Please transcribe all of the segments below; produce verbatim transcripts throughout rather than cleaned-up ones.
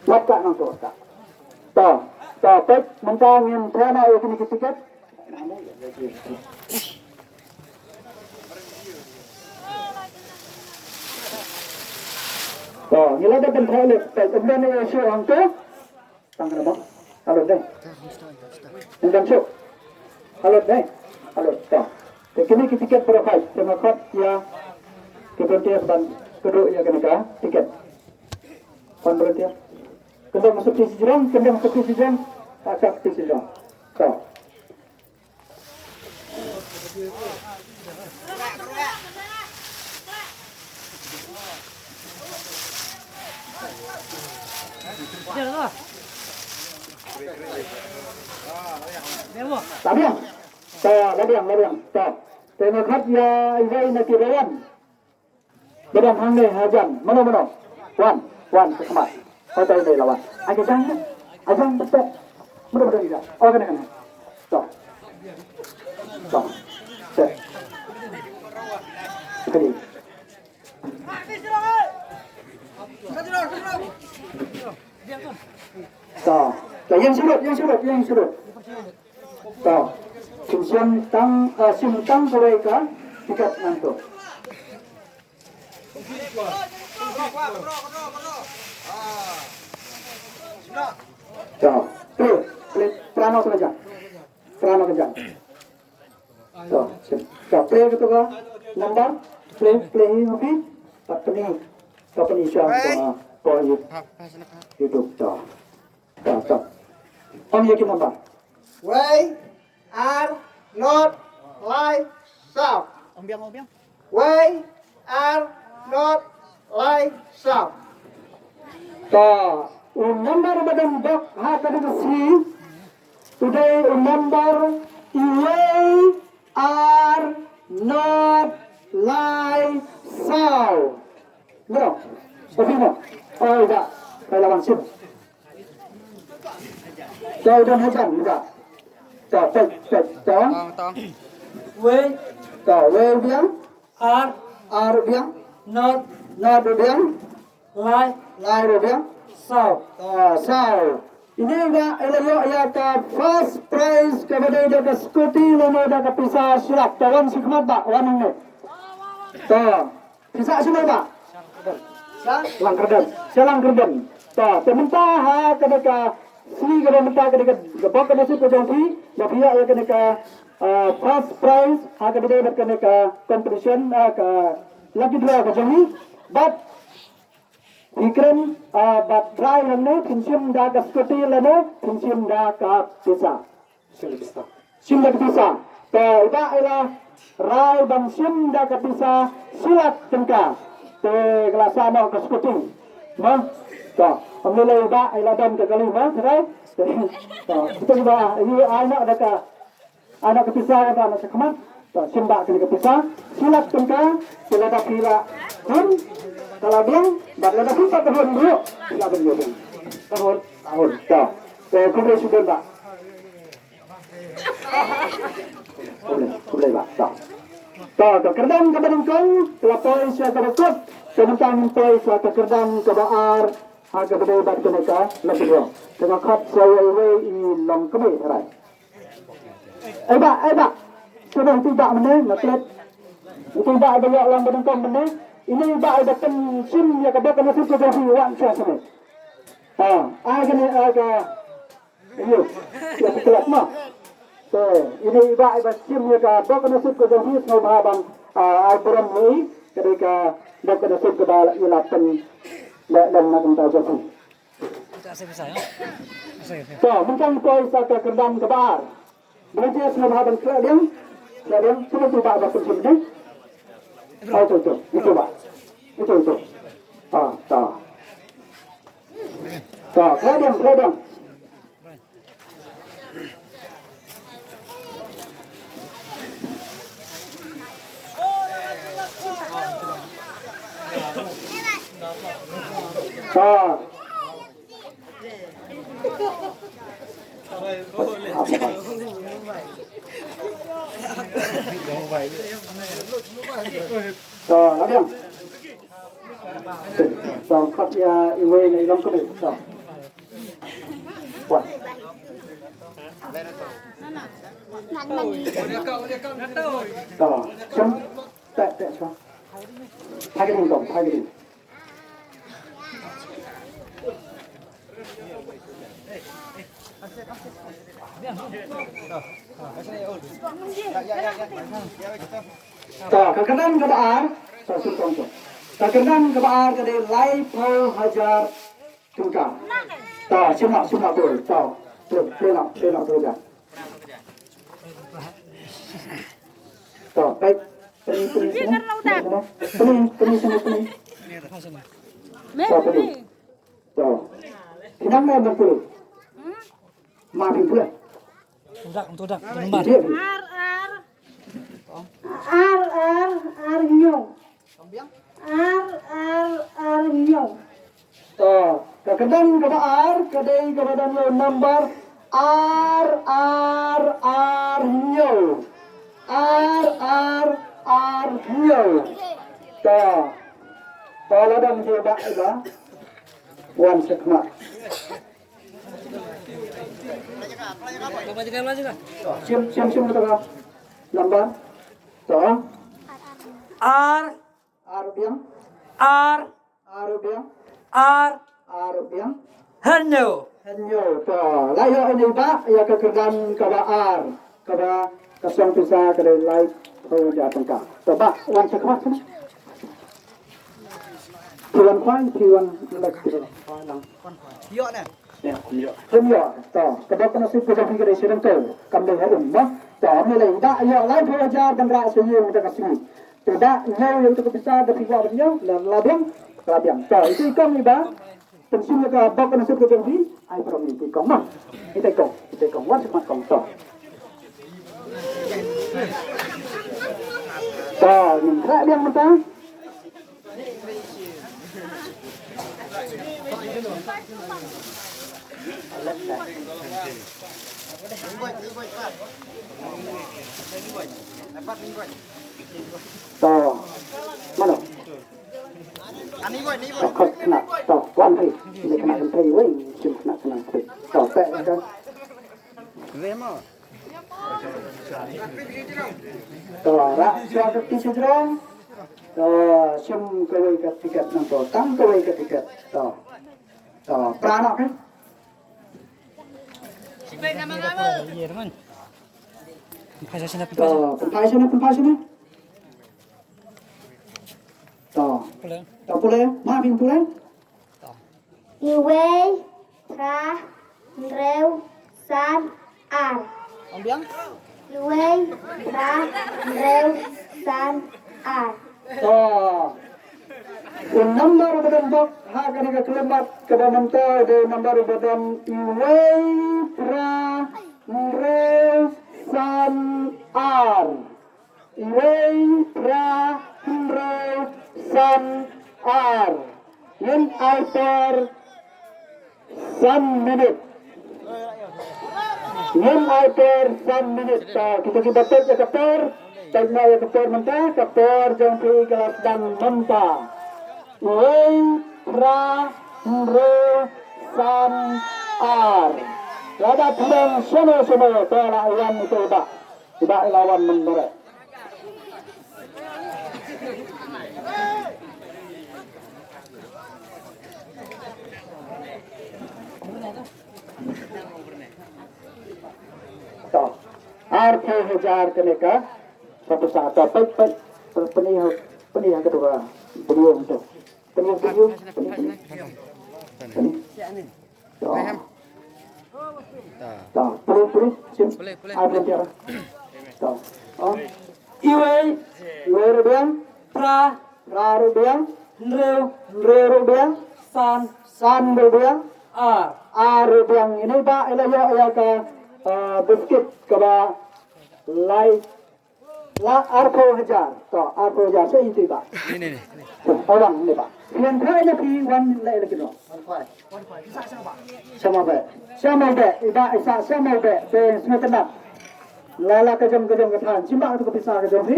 Wat ka nang to ka. To, to, peit, mynta ngin thena ïa kine ki tiket. To, ngi la dep ban theh lut, peit, ym don ïa shu hangto. Tang kane ba. Halo dei. Ngi dang shu. Halo dei. Halo, to. Te kine ki tiket baroh hai, te nga khot ïa ki volunteer ban kduh ïa kane ka tiket. Ban volunteer. Kyndong sopti shi jrong, kyndong sopti shi jrong, ah, sopti shi jrong. To. Labiang. To, labiang, labiang. To. Te nga khot ïa iwei na ki rawan. Ba dang hangne hajan. Mano, mano? Wan, wan, ka khmat. Hoi, tai dei la wan. Ai ka jang, ai jang, betek. Mano, mano, ida. Oh, kane, kane. To. To. Set. Kane. To. To, ïeng shuh lut, ïeng shuh lut, ïeng shuh lut. To. Shim, shim tang, ah, shim tang kawei ka tiket nangto. To, plie, plie, pra noh ka jam. Pra noh ka jam. To, to, plie kato ka number, plie, plie hi, plie. Pat pyni, to pyni sha ka, ka YouTube. To. To, to. Ong ïa ki number. Wei, ar, nod, lai, saw. Wei, ar, nod, lai, saw. To, u number ba dang bok ha kane ka sngi u dei u number wei, ar, nod, lai, saw. Mano? Ka phi mo? Oi da. Ka la wan shim. To, don hajan da. To, peit, peit, to. Tong, tong. Wei. To, wei biang. Ar. Ar biang. Nod. Nod biang. Lai. Lai biang. Saw. To, saw. Ine ba i la ïoh ïa ka first prize kaba dei da ka scooty lane da ka pisa shi lak. To, wan shi khmat ba, wan hangne. To. Pisa shi lak ba. Sha Langkyrdem. Sha Langkyrdem. To, te mynta ha kane ka sngi kaba mynta kane ka, ka bok ka nasib ka jong phi, ba phi ïoh ïa kane ka, ah, first prize ha kaba dei bad kane ka competition, ah, ka lucky draw ka jong ngi. Bad phi kren, ah, bad rai hangne, phin shim da ka scooty lane phin shim da ka pisa. Shim da ka pisa. Te i Bah i la rai ban shim da ka pisa shi lak tyngka. Te ka la sah noh ka scooty. Mo? To, ym lei lei i Bah i la don ka kali mo, te rai. Te, to, kita i Bah i ai noh da ka, ai noh ka pisa i Bah na shakhmat. To, shim Bah kane ka pisa shi lak tyngka. Te lada phi la hun, ka la biang, bad lada phi pat ka hun ruh, phi la ban ïoh biang. Ka hun, ka hun. To. Te khublei shibun Bah. Khublei, khublei Bah. To. To, to, kyrdan kaba nyngkong, ka la poi sha kaba kut, te mynta ngin poi sha ka kyrdan kaba ar, ha kaba dei bad kane ka lucky draw. Te nga khot sha iwei i longkmie tharai. Ei Bah, ei Bah. Sha ito i Bah mynne, nga klet. Ito i Bah ba ïoh long ba nyngkong mynne. Ine i Bah ba pynshim ïa ka bok ka nasib ka jong phi, wan sha shane. Ha, ai kane, ai ka Ïa, ïa, phi klet mo. Te, ine i Bah i ba shim ïa ka bok ka nasib ka jong phi, sngewbha ban, ah, ai burom ïa i, ka dei ka bok ka nasib kaba i la pynleh lem na ka bynta jong phi. To, mynta ngi poi sa ka kyrdan kaba ar. Volunteer sngewbha ban khleh biang, khleh biang, sngewbha ban pynshim biang. Ai, to, to, ito Bah. Ito, ito. Ah, to. To, khleh biang, khleh biang. To. To, la biang. To, khot ïa iwei na i long kmie. To. Wan. To, shong. Teh, teh, shong. Phai ka ding, to, phai ka ding. To, ka kyrdan kaba ar. To, shu tong to. Ka kyrdan kaba ar ka dei laiphew hajar tyngka. To, shim noh, shim noh, to. To, play, play noh, play noh, to, ja. To, peit. Peit, peit, peit. Peit, peit, peit, peit. To, peit. To. Phi nang ne ban peit? Ma phi peit. Tudak, tudak, gambar. Ar, ar. Ar, ar, ar hynñiew. Ar, ar, ar hynñiew. To, ka kyrdan kaba ar, ka dei kaba don ïa u number ar, ar, ar hynñiew. Ar, ar, ar hynñiew. To. To, la dang te ba, ba. Wan sa khmat. Shim, shim, shim, to ka number. To. Ar. Ar biang. Ar. Ar biang. Ar. Ar biang. Hynñiew. Hynñiew. To. La ïoh ïa i Bah ïa ka kyrdan kaba ar. Kaba ka song pisa ka dei laiphew hajar tyngka. To Bah, wan sa khmat shane. Phi wan khwai, phi wan lek, phi wan khwai lang. Ïoh ne? Ïa, ym ïoh. Ym ïoh. To, ka bok ka nasib ka jong phi ka dei sha dang to. Kam dei ha um, mo. To, ym lei, Bah ïoh laiphew hajar ban rah sha ïing mynta ka sngi. To Bah, ñiew ïa uto ka pisa da phi kwah ban ñiew, la, la biang, la biang. To, ito i kong i Bah. Pynshim ïa ka bok ka nasib ka jong phi. Ai, from ito i kong, mo. Ito i kong, ito i kong. Wan sha khmat kong, to. To, ngin rah biang mynta. To, mano? To, khot khynnah. To, wan phi. Ni khynnah kan phi, wei. Shim khynnah khynnah phi. To, peit ka. To, rah shuwa ka kti sha jrong. To, shim kawei ka tiket nangto. Tang kawei ka tiket. To. To, pra noh ka. Pynphai shane, pynphai shane. To, pynphai shane, pynphai shane. To. Pule. To, pule. Ma, phin pule. To. Iwei, phra, hynriew, san, ar. Ong biang? Iwei, phra, hynriew, san, ar. To. U number uba don bok ha kane ka khyllipmat kaba mynta u dei u number uba don iwei, phra, hynriew, san, ar. Iwei, phra, hynriew, san, ar. Ngin ai por san minit. Ngin ai por san minit. To, kita kiba peit ïa ka por, peit noh ïa ka por mynta, ka por jong phi ka la sdang mynta. Iwei, phra, hynriew, san, ar. Lada phi dang shano shano, to la wan ito i Bah. I Bah i la wan mynta re. To. Arphew hajar kane ka. Satu sa to peit peit. Pynïoh pynïoh ka tu ka. Pynïoh tu. Pynïoh pynïoh. Pynïoh. To. To, pule, pule, shim. Pule, pule, ai, pule. Pule, pule. To. Oh. Iwei, iwei ruh biang, phra, phra ruh biang, hynriew, hynriew ruh biang, san, san ruh biang, ar, ar ruh biang. Ine i Bah i la ïoh ïa ka, uh, biskit kaba lai La arphew hajar. To, arphew hajar. Sa ïa ito i Bah. Ni, ni, ni. Awang ne Bah. Phi wan khwai ne phi wan leh leh kino. Sha ma beh. Sha ma beh. I Bah i sah sha ma beh. Te sngewtynnat. La la ka jong ka jong ka than. Shim Bah to ka pisa ka jong phi.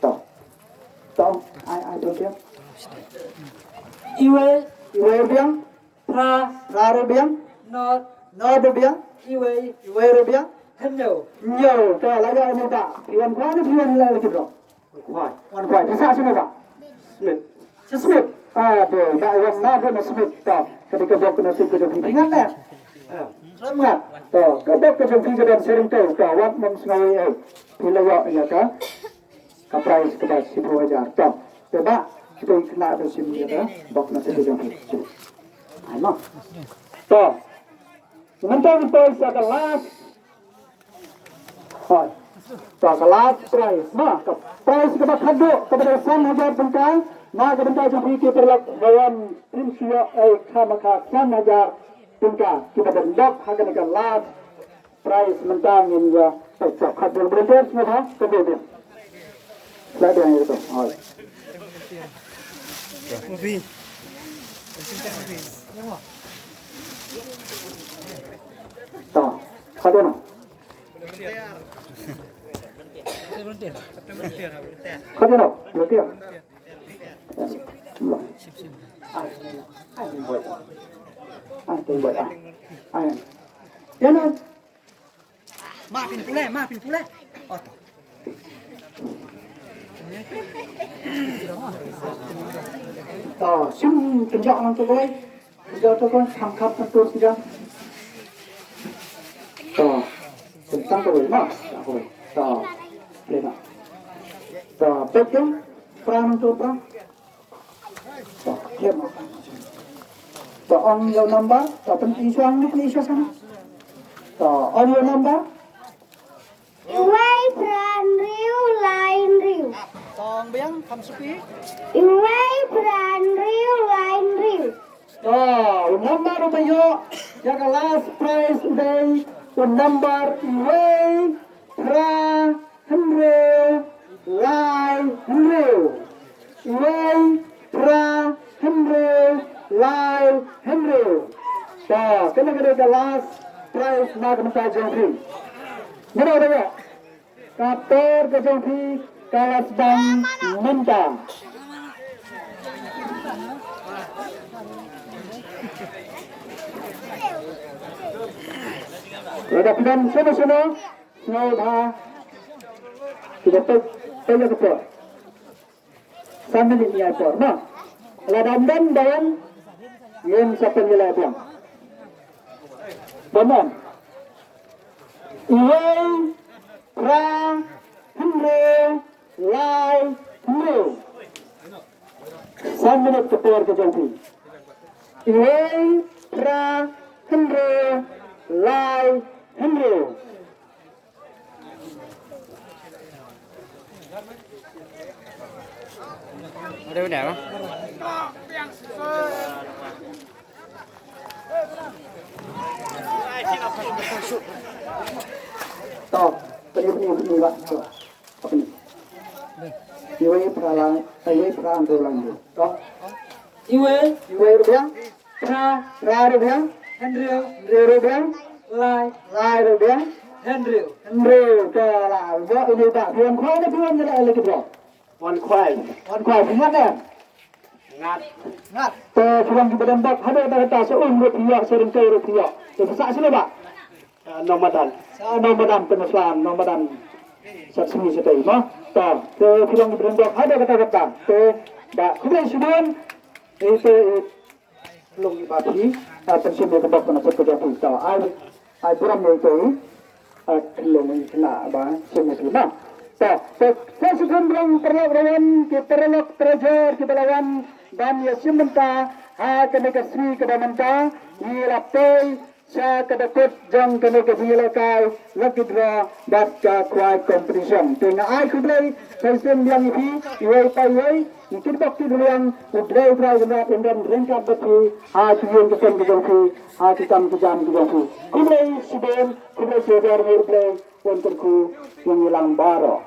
To. To. Ai, ai, to, to. Iwei. Iwei ruh biang. Phra. Phra ruh biang. Nod. Nod ruh biang. Iwei. Iwei ruh biang. Hynñiew. Hynñiew. To, la ïa ïa ba. Phi wan kwai ne phi wan la ki bro. Wan kwai. Wan kwai. Phi sah shano ba? Smit. Sha Smit. Ah, to, ba wan na ba na Smit. To, ka dei ka bok ka nasib ka jong phi. Phi ngat ne? Ngat. To, ka bok ka jong phi ka don sharing to. To, wat mong sngawi eh. Phi la ïoh ïa ka. Ka prize kaba shiphew hajar. To, te ba, kita kena ada sim kita, bok na kita jong kita. Ai mo. To. Mynta kita sa ka last. Hoi. To, ka last prize. Na, ka prize kaba khadduh, kaba dei san hajar tyngka. Na, ka bynta jong phi ki paralok ba wan pynshoi ei khamkha san hajar tyngka. Kiba dei bok ha kane ka last prize mynta ngin ïa peit. Sa khat dang volunteer sngewbha, ka dei dei. Sla dang ïa to. Hoi. To, khat dang. Khat dang, volunteer. Ai, ai, ai, ai. Ai. Ïa na. Ma phin pule, ma phin pule. Oh, to. To, sim pynjah lang to kawei. Pynjah to kawei, kham kham pyntur pynjah. To, sim tang kawei, ma, tang kawei. To, le na. To, peit ïa, pra nang to pra. To ong your number, to pynti shuwa, pynti shuwa sana. To ong your number. Iwei phra hynriew lai hynriew. To ong biang, kham suki. Iwei phra hynriew lai hynriew. To, number uba ïoh ïa ka last prize u dei u number iwei phra hynriew lai hynriew. Iwei phra hynriew lai hynriew. To, kane ka dei ka last prize na ka bynta jong phi. Mano ba ïoh? Ka por ka jong phi Ka la sdang mynta. Lada phi don shano shano, sngewbha. Phi da peit, peit ïa ka por. San minit ngi ai por, no. Lada ym don, don. Ngin sa pynïaleh biang. Pynban. Iwei, phra, hynriew, lai, hynriew. San minit ka por ka jong phi. Iwei, phra, hynriew, lai, hynriew. To, pynïap, pynïap, pynïap, pynïap. Iwei, phra, lai, iwei, phra, hynriew, lai, hynriew. To. Iwei, iwei ruh biang. Phra, phra ruh biang. Hynriew, hynriew ruh biang. Lai, lai ruh biang. Hynriew, hynriew. To, la, ba, ini ba, phi wan khwai ne phi wan ïaleh lucky draw? Wan khwai. Wan khwai, phi ngat ne? Ngat. Ngat. To, phi wan kiba don bok, haduh katta katta, sha um ruh phi ïoh, sha ryngkew ruh phi ïoh. To, phi sah shano ba? Sha Nongmadan. Sha Nongmadan, pynshlan Nongmadan. Sat sngi shatei, mo? To, to, phi long kiba don bok, haduh katta katta. To, ba, khublei shibun. Ito, ito. Long ba phi, ah, pynshim ïa ka bok na sat ka jong phi. To, ai, ai burom ïa ito, ah, long ïa khynnah ba shim ïa phi, mo? To, to, to, shibun long paralok rawan, ki paralok parajor, kiba la wan ban ïa shim bynta ha kane ka sngi kaba mynta, ngi la poi sha kaba kut jong kane ka jingïalehkai lucky draw bad ka khwai competition. Te nga ai khublei sa shisien biang ïa phi, iwei pa iwei, ngi kitbok kitbok ruh ïa U Blei Trai Kynrad un don ryngkat bad phi ha ki ïing ki sem ki jong phi, ha ki kam ki jam ki jong phi. Khublei shibun, khublei shibun ïa U Blei, un kyrkhu ïa ngi lang baroh.